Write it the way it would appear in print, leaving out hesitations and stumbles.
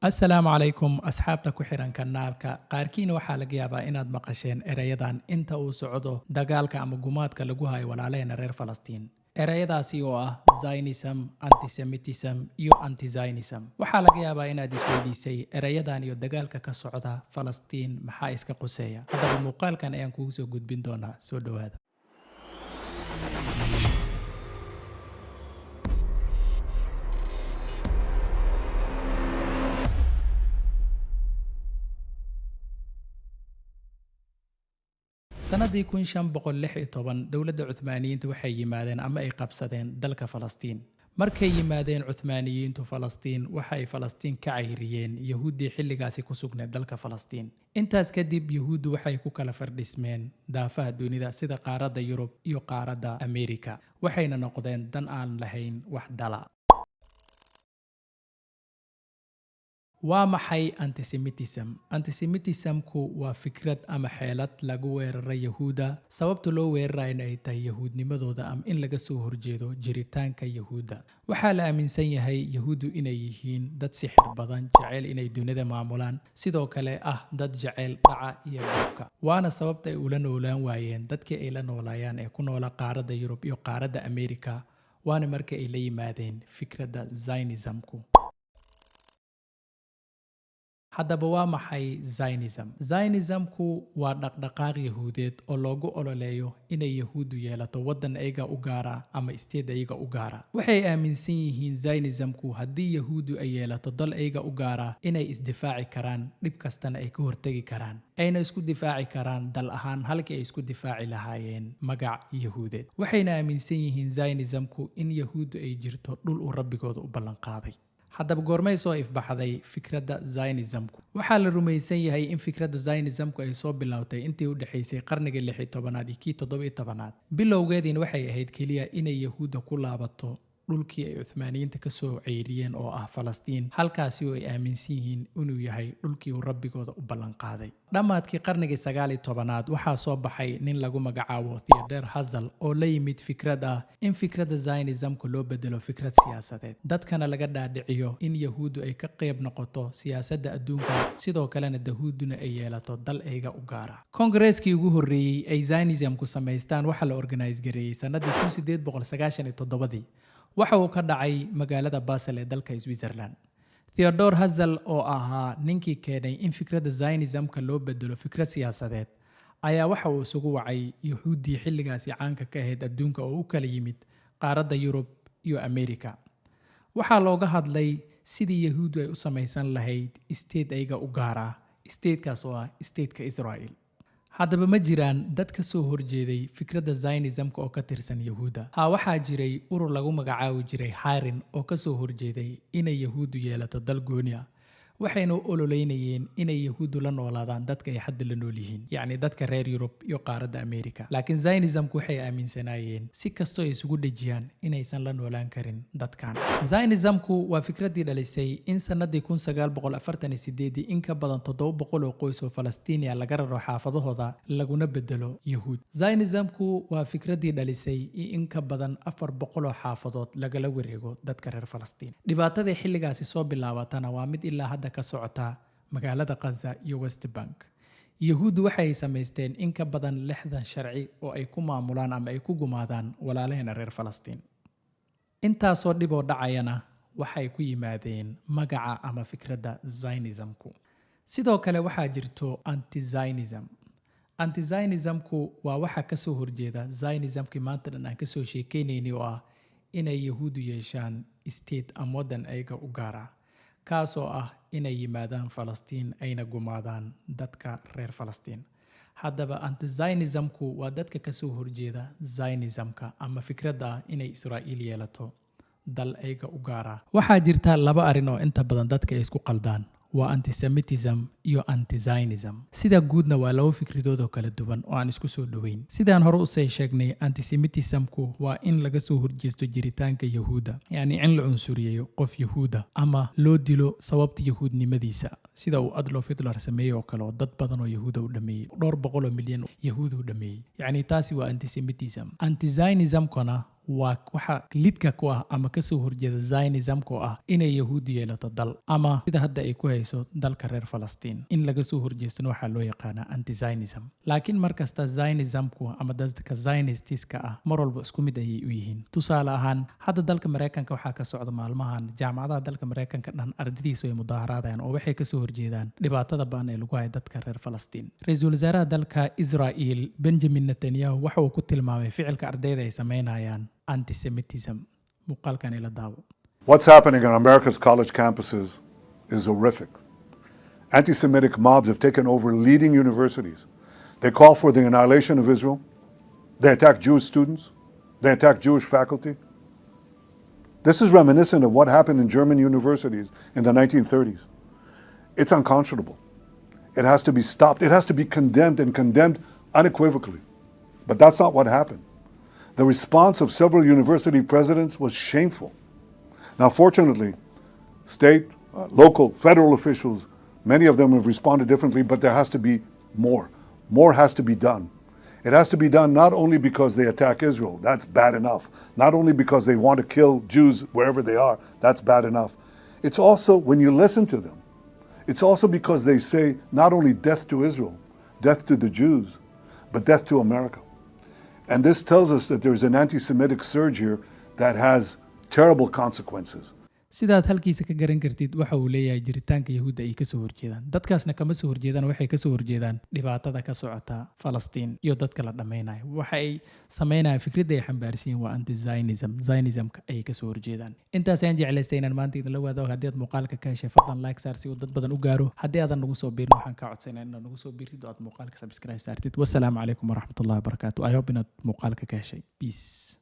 Asalaamu calaykum asxaabta ku xiran kanaalka. Qaarkiina waxaa laga yaabaa inaad maqasheen erayadan inta uu socdo dagaalka ama gumaadka lagu hayo walaalaheena reer Falastiin, erayadaasi oo ah Zionism, antisemitism iyo anti-Zionism. Waxaa laga yaabaa inaad isweydiisay, erayadan iyo dagaalka ka socda Falastiin maxaa iska quseeya? Haddaba muuqaalkan ayaan kugu soo gudbin doonaa. Soo dhowaada. Sanadii 1516 dowladda Cuthmaaniyiinta waxay yimaadeen ama ay qabsadeen dalka Falastiin. Markay yimaadeen Cuthmaaniyiintu Falastiin, waxa ay Falastiin ka cayriyeen Yahuuddii xilligaasi ku sugneed dalka Falastiin. Intaas kadib Yahuuddu waxay ku kala fardhismeen daafaha dunida, sida qaaradda Yurub iyo qaaradda Ameerika, waxayna noqdeen dan aan lahayn wax dala. Waa maxay antisemitism? Antisemitismku waa fikrad ama xeelad lagu weeraray Yahuudda, sababta loo weerarayna ay tahay yahuudnimadooda ama in laga soo horjeedo jiritaanka Yahuudda. Waxaa la aaminsan yahay Yahuuddu inay yihiin dad sixir badan, jecel inay dunida maamulaan, sidoo kale ah dad jecel dhaca iyo dhibka, waana sababta ay ula noolaan waayeen dadkii ay la noolaayaan ee ku noola qaaradda Yurub iyo qaaradda Ameerika, waana markii ay la yimaadeen fikradda Zionismku. Haddaba waa maxay Zionism? Zionismku waa dhaqdhaqaaq Yahuudeed oo loogu ololeeyo inay Yahuuddu yeelato waddan ayaga u gaara ama state ayaga u gaara. Waxay aaminsan yihiin Zionismku haddii Yahuuddu ay yeelato dal ayaga u gaara, inay isdifaaci karaan, dhib kastana ay ka hortegi karaan, ayna isku difaaci karaan dal ahaan halkii ay isku difaaci lahaayeen magac Yahuudeed. Waxayna aaminsan yihiin Zionismku in Yahuuddu ay jirto dhul uu rabbigooda u ballanqaaday. Haddaba goormay soo ifbaxday fikradda Zionismku? Waxaa la rumaysan yahay in fikradda Zionismku ay soo bilowtay intii u dhexaysay qarniga 16aad iyo kii 17aad. Bilowgeediina waxay ahayd keliya inay Yahuudda ku laabato dhulkii ay Cuthmaaniyiinta ka soo ceyriyeen oo ah Falastiin, halkaasi oo ay aaminsan yihiin inuu yahay dhulkii uu rabbigooda u ballanqaaday. Dhammaadkii qarnigii 19aad waxaa soo baxay nin lagu magacaabo Theodor Herzl oo la yimid fikrad ah in fikradda Zionismka loo bedelo fikrad siyaasadeed, dadkana laga dhaadhiciyo in Yahuuddu ay ka qayb noqoto siyaasadda adduunka, sidoo kalena Yahuudduna ay yeelato dal ayga u gaara. Kongareeskii ugu horreeyey ay Zionismku samaystaan waxaa la organise gareeyey sanadii 1897dii. Waxa uu ka dhacay magaalada Basel ee dalka Switzerland. Theodor Herzl oo ahaa ninkii keenay in fikradda Zionismka loo bedelo fikrad siyaasadeed ayaa waxa uu isugu wacay Yahuuddii xilligaasi caanka ka ahayd adduunka oo u kala yimid qaaradda Yurub iyo Ameerika. Waxaa looga hadlay sidii Yahuuddu ay u samaysan lahayd state ayaga u gaara, statekaas oo ah stateka Israel. Haddaba ma jiraan dad ka soo horjeeday fikradda Zionismka oo ka tirsan Yahuudda? Haa, waxaa jiray urur lagu magacaabi jiray Herem oo ka soo horjeeday inay Yahuuddu yeelato dal gooni ah, waxayna u ololeynayeen inay Yahuuddu la noolaadaan dadka ay hadda la nool yihiin, yacni dadka reer Yurub iyo qaaradda Ameerika. Laakiin Zionismku waxay aaminsanaayeen si kastoo ay isugu dhejiyaan inaysan la noolaan karin dadkan. Zionismku waa fikraddii dhalisay in sanadii 1948 in ka badan 700 oo qoys oo Falastiiniya laga raro xaafadahooda laguna bedelo Yahuud. Zionismku waa fikraddii dhalisay in ka badan 400 oo xaafadood lagala wareego dadka reer Falastiin. Dhibaatadii xilligaasi soo bilaabatana waa mid ilaa hadda ka socota magaalada Gaza iyo West Bank. Yahuuddu waxay samaysteen in ka badan 60 sharci oo ay ku maamulaan ama ay ku gumaadaan walaalaheena reer Falastiin. Intaasoo dhiboo dhacayana waxay ku yimaadeen magaca ama fikradda Zionismku. Sidoo kale waxaa jirto anti-Zionism. Anti-Zionismku waa waxa ka soo horjeeda Zionismkii maanta dhan aan kasoo sheekeynaynay, oo ah inay Yahuuddu yeeshaan state ama waddan ayaga u gaara, kaasoo ah inay yimaadaan Falastiin ayna gumaadaan dadka reer Falastiin. Haddaba anti-Zionismku waa dadka kasoo horjeeda Zionismka ama fikradda ah inay Israa'iil yeelato dal ayaga u gaara. Waxaa jirta laba arrin oo inta badan dadka ay isku qaldaan, waa antisemitism iyo anti-Zionism. Sida guudna waa laba fikradood oo kala duwan oo aan isku soo dhoweyn. Sidaan hore usay sheegnay, antisemitismku waa in laga soo horjeesto jiritaanka Yahuudda, yacni in la cunsuriyeeyo qof Yahuuda ama loo dilo sababta yahuudnimadiisa, sida uu Adolf Hitler sameeyey oo kale, oo dad badan oo Yahuuda u dhameeyey, dhowr boqol oo milyan Yahuud u dhameeyey. Yacni taasi waa antisemitism. Anti-Zionismkuna Waa waxa lidka ku ah ama kasoo horjeeda Zionismka, oo ah inay Yahuudi yeelato dal, ama sida hadda ay ku hayso dalka reer Falastiin. In laga soo horjeestona waxaa loo yaqaanaa anti-Zionism. Laakiin markasta Zionismku ama dadka Zionistiska ah mar walba isku mid ayay u yihiin. Tusaale ahaan, hadda dalka Mareykanka waxaa ka socda maalmahan, jaamacadaha dalka Mareykanka dhan ardadiisu ay mudaaharaadayaan oo waxay kasoo horjeedaan dhibaatada ba'an ee lagu hayo dadka reer Falastiin. Ra-iisul wasaaraha dalka Israel, Benjamin Netanyahu, waxa uu ku tilmaamay ficilka ardayda ay sameynayaan antisemitism. Muuqaalkan ila daawo. What's happening on America's college campuses is horrific. Anti Semitic mobs have taken over leading universities. They call for the annihilation of Israel. They attack Jewish students. They attack Jewish faculty. This is reminiscent of what happened in German universities in the 1930s. It's unconscionable. It has to be stopped. It has to be condemned, and condemned unequivocally. But that's not what happened. The response of several university presidents was shameful. Now, fortunately, state, local, federal officials, many of them have responded differently, but there has to be more. More has to be done. It has to be done not only because they attack Israel, that's bad enough. Not only because they want to kill Jews wherever they are, that's bad enough. It's also, when you listen to them, it's also because they say not only death to Israel, death to the Jews, but death to America. And this tells us that there's an anti Semitic surge here that has terrible consequences. Sidaad halkiisa ka garan kartid, waxa uu leeyahay jiritaanka Yahuudda ay kasoo horjeedaan. Dadkaasna kama soo horjeedaan, waxay kasoo horjeedaan dhibaatada ka socota Falastiin iyo dadka la dhammaynayo. Waxa ay sameynayaan, fikradda ay xambaarsan yihiin waa anti-Zionism. Zionismka ayay kasoo horjeedaan. Intaas ayaan jeclaystay inaan maanta idinla wadaago. Haddii aad muuqaalka ka heshay, fadlan like saar si uu dad badan u gaaro. Haddii aadan nagu soo biirin, waxaan kaa codsanaa inaad nagu soo biirtid oo aad muuqaalka subscribe saartid. Wasalaamu calaykum waraxmatullahi wabarakaatu. I hope inaad muuqaalka ka heshay. Peace.